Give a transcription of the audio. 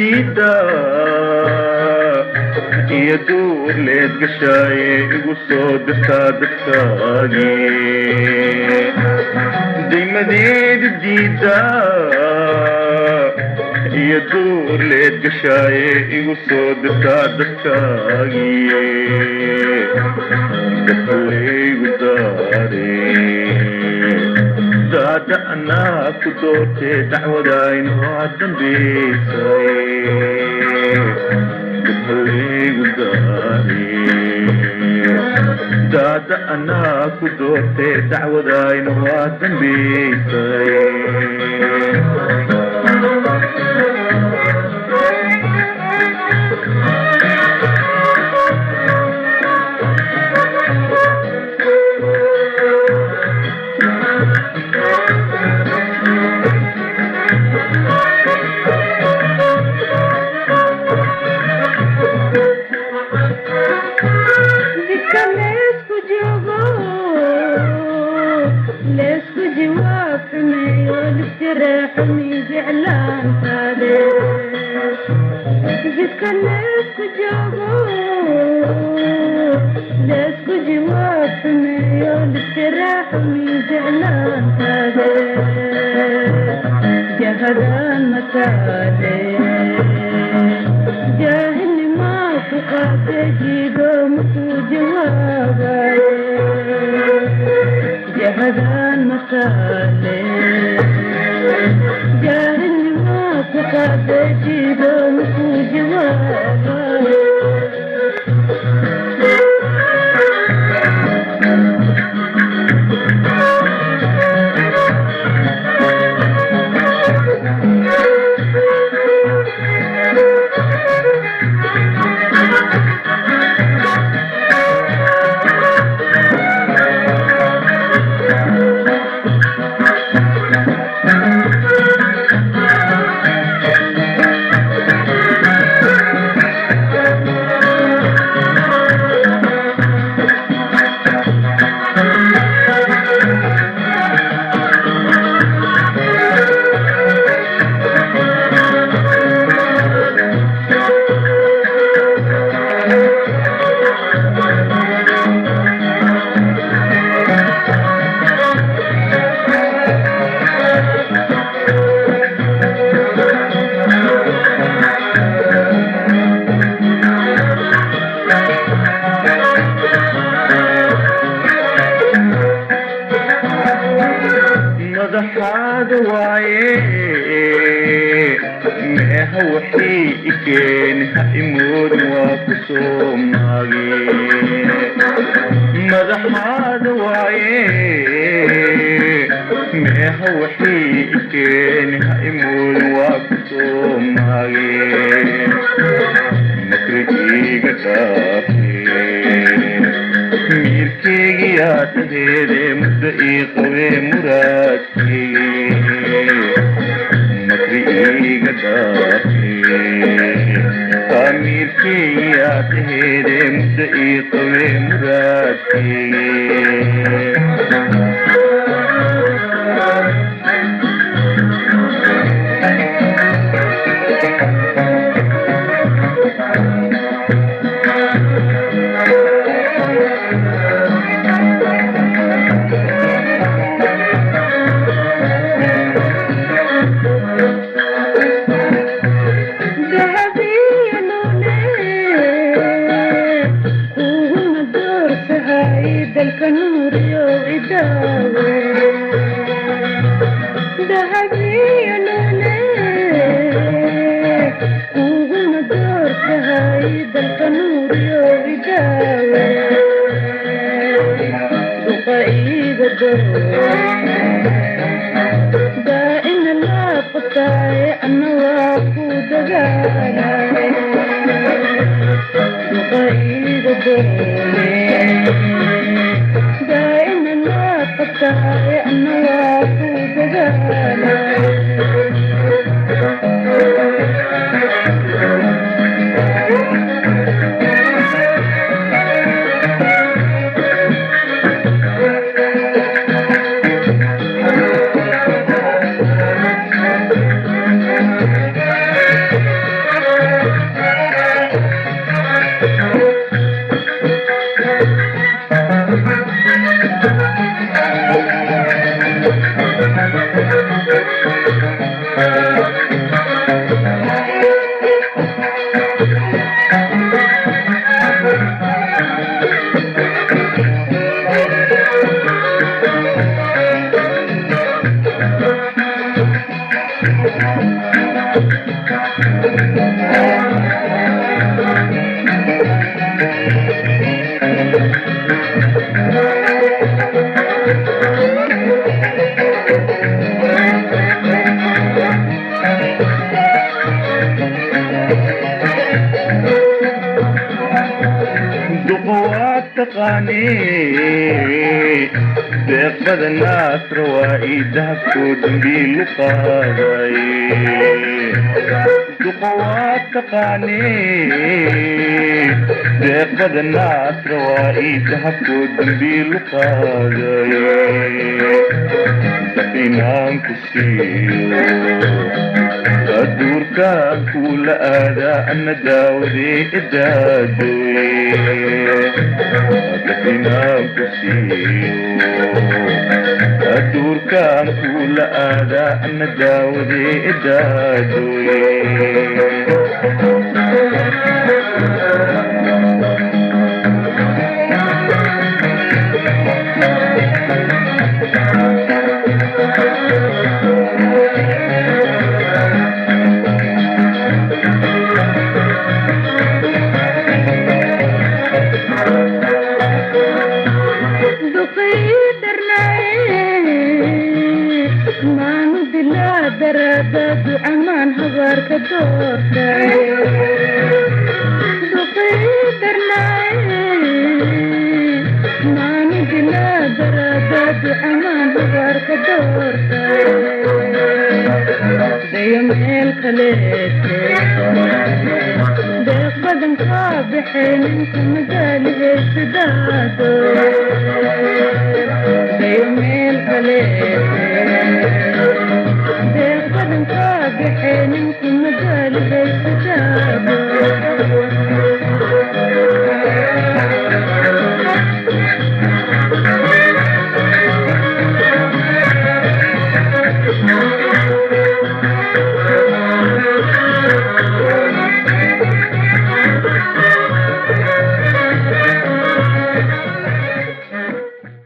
Diidda iyo duur leed gashaaye igu soo dirtaa dadkaagii. Daymadeedi diidda iyo duur leed gashaaye igu soo dirtaa dadkaagii. Dabhalaygu daare daada anaa ku doortee dacwadaynoo dambaysay. Dabhalaygu daare daada anaa ku doortee dacwadayno waa dambaysay. Jidka leysku joogo, leysku jawaab xumeeyo, lisjareexumi jeclaantaade. Jidka leysku joogo, leysku jawaab xumeeyo, lisjareexumi jeclaantaade. Jahadaan mataale jaahilnimaa ku qaate, jiido makuu jawaabaye. Jahadaan mataale jaahilnimaa ku qaate, jiido makuu jawaabaye. Madaxaada waaye meeha waxii ikeen ha imoodin, waa ku soo maage. Madaxaada waaye meeha waxii ikeen ha imoodin, waa ku soo maage. Makri iiga dhaafe miirkeygiyaa taheede muddo ii qabee muraadkeyge. Makri iiga dhaafe kaa miirkeygiyaa taheede muddo ii qabee muraadkeyge. Dahabiya noole kuguna doorsahay dalka nuuriyo idaawe. Dahabiya noole kuguna doorsahay dalka nuuriyo idaawe. Duqa iiga doore daa'ina laa qabtaaye, anna waa ku dadaalaye. Duqa iiga doore daa'ina laa qabtaaye, anna waa ku dadaalaye. Deeq badan naasra waa ii dahabkoo dambiilu qaaday. Duqa waa taqaanee, deeq badan naasra waa ii dahabkoo dambiilu qaaday. Daf inaan ku siiyo aduurkaan kuula aadaa, ana daawadee idaadoy. Daf inaan ku siiyo aduurkaan kuula aadaa, ana daawadee idaadoy. Maanu dilaa daraada ducamaan habaarka doortay. Duqii darnaaye, maanu dilaa daraada ducamaan habaarka doortay. Dayo meel kaleete, deeq badan kaa baxay ninka madaalihaysidaado. Dayo meel kaleete, deeq badan kaa baxay.